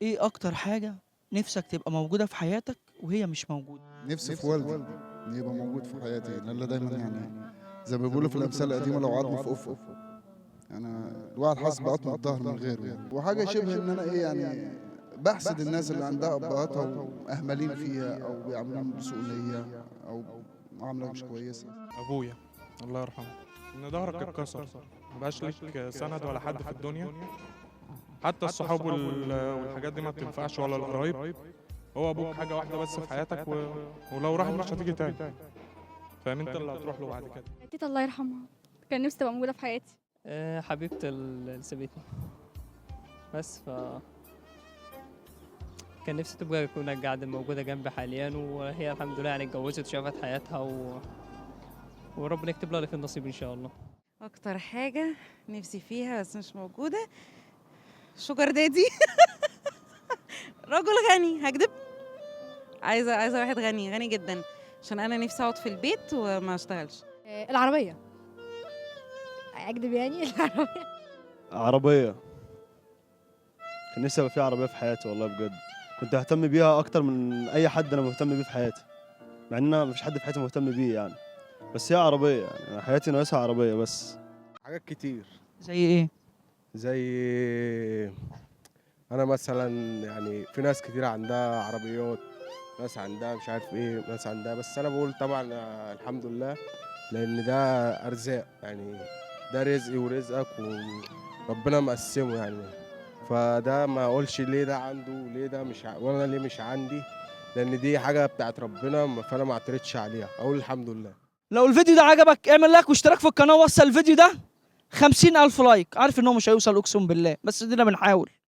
إيه أكتر حاجة نِفْسك تبقى موجودة في حياتك وهي مش موجودة؟ نفسي في والدي إن يبقى موجود في حياتي، لأن دايما يعني زي ما بيقولوا في الأمثال القديمة لو عظمه في أفقه. أنا الواحد حاسس بقطم الظهر من غيره يعني. وحاجة شبه إن أنا إيه يعني بحسد الناس اللي عندها أبهاتها وأهملين فيها أو بيعاملوهم بسوء نية أو معاملة مش كويسة. ابويا الله يرحمه، ان ظهرك اتكسر، مبقاش ليك سند ولا حد في الدنيا، حتى الصحاب والحاجات دي ما بتنفعش ولا القرايب. هو ابوك حاجة واحدة بس في حياتك ولو راحت مش هتيجي تاني، فاهم؟ انت اللي هتروح له بعد كده. تيتا الله يرحمها، كان نفسي تبقى موجودة في حياتي. حبيبتي اللي سابتني، بس كان نفسي تبقى تكون قاعدة موجودة جنبي حاليا، وهي الحمد لله يعني اتجوزت وشافت حياتها وربنا يكتب لها اللي في النصيب إن شاء الله. اكتر حاجة نفسي فيها بس مش موجودة sugar daddy، رجل غني. هكدب؟ عايزه واحد غني غني جدا، عشان انا نفسي اقعد في البيت وما اشتغلش. العربية، أكدب يعني؟ العربية. عربية، كان نفسي ابقى في عربية في حياتي والله بجد، كنت اهتم بيها اكتر من اي حد انا مهتم بيه في حياتي، مع ان انا مفيش حد في حياتي مهتم بيه يعني، بس هي عربية يعني، انا حياتي ناقصها عربية بس. حاجات كتير. زي إيه؟ زي انا مثلا يعني في ناس كتير عندها عربيات، ناس عندها مش عارف ايه، ناس عندها، بس انا بقول طبعا الحمد لله، لان ده ارزاق يعني، ده رزقي ورزقك وربنا مقسمة يعني، فده ما اقولش ليه ده عنده وليه ده مش وانا ليه مش عندي، لان دي حاجة بتاعت ربنا، فانا ما اعترضش عليها، اقول الحمد لله. لو الفيديو ده عجبك اعمل like واشتراك في القناة، ووصل الفيديو ده 50,000 like. عارف إن هو مش هيوصل أقسم بالله، بس ادينا بنحاول.